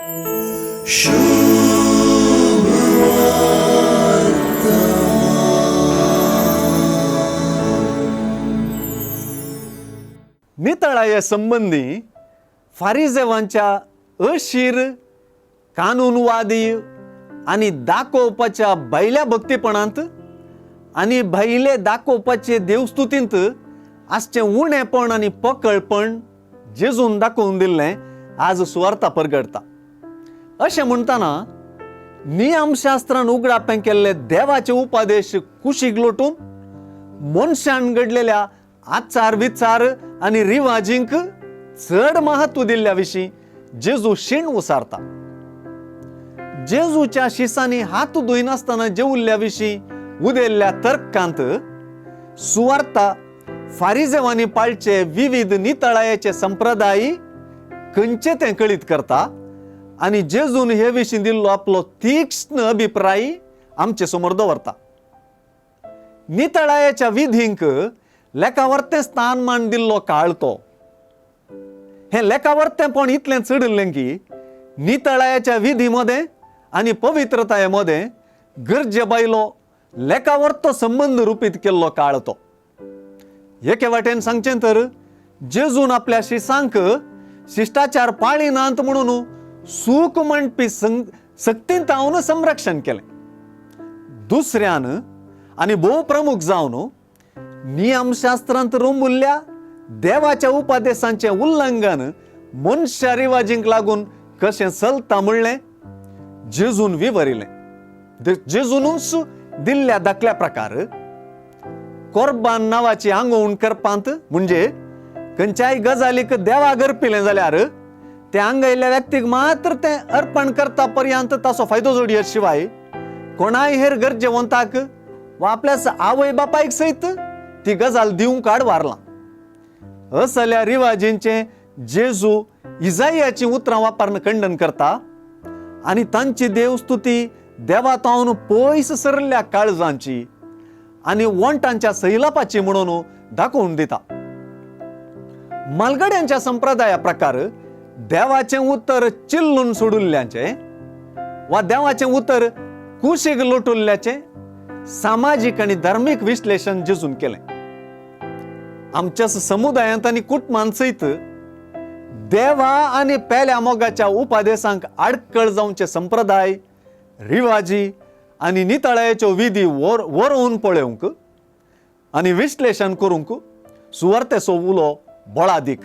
नितळाये संबंदी फारिजेवांच्या अशीर कानूनवादी आनी दाखोवपाच्या भायल्या भक्तीपणांत आनी भायले दाखोवपाचे देवस्तुतींत आसचें उणेपण आनी पोकळपण जेजून दाखोवन दिल्लें आज सुवार्ता परगडटा. अशें म्हणटना नियमशास्त्रान उगडापें केल्ले देवाचे उपादेश कुशीक लोटून मनशान घडलेल्या आचार विचार आनी रिवाजींक चड महत्व दिल्ल्या विशीं जेजू शीण उसारता. जेजूच्या शिसांनी हात धुयनासतना जेवल्ल्या विशीं उदेल्ल्या तर्कांत सुवार्ता फारिजेवांनी पाळचे विविध नितळायेचे संप्रदाय खंयचे तें कळीत करता आनी जेजून हे विशीं दिल्लो आपलो तीक्ष्ण अभिप्राय आमचे समोर दवरता. नितळायेच्या विधींक लेखावर्तें स्थानमान दिल्लो काळ तो. हें लेखावर्तेंपण इतलें चडिल्लें की नितळायेच्या विधी मदें आनी पवित्रताये मदें गरजे बायलो लेखावर्तो संबंद रुपीत केल्लो काळ तो. एके वाटेन सांगचें तर जेजून आपल्या शिसांक शिश्टाचार पाळिनात म्हणून सूख म्हणपी सक्तीन तावन संरक्षण केलें. दुसऱ्यान आनी भोव प्रमुख जावन नियमशास्त्रांत रोंबुल्ल्या देवाच्या उपदेशांचें उल्लंघन मनशा रिवाजींक लागून कशें चलता म्हणलें जेजून विवरिलें. जेजूनूच दिल्ल्या दाखल्या प्रकार कोरबान नांवाची आंगोवण करपांत म्हणजे खंयच्याय गजालीक देवाक अर्पिलें जाल्यार ते आंगयल्ल्या व्यक्तीक मात्र तें अर्पण करता पर्यंत ताचो फायदो जोडयत शिवाय कोणाय हेर गरजेवंताक वा आपल्या आवय बापायक सयत ती गजाल दिवंक आडवारलां. असल्या रिवाजींचें जेजू इजायाचीं उतरां वापरून खंडन करता आनी तांची देवस्तुती देवातावन पयस सरिल्ल्या काळजांची आनी वंटांच्या सैलापाची म्हणून दाखोवन दिता. मालगड्यांच्या संप्रदाया प्रकार देवाचें उतर चिल्लून सोडुल्ल्याचें वा देवाचें उतर कुशीक लोटुल्ल्याचें सामाजीक आनी धार्मीक विश्लेशण जेजून केलें. आमच्या समुदायांत आनी कुटुंबांत सयत देवा आनी पेल्या मोगाच्या उपादेसांक आडकळ जावचे संप्रदाय, रिवाजी आनी नितळायेच्यो विधी वरोवन पळोवंक आनी विश्लेशण करूंक सुवार्तेचो उलो बळादीक.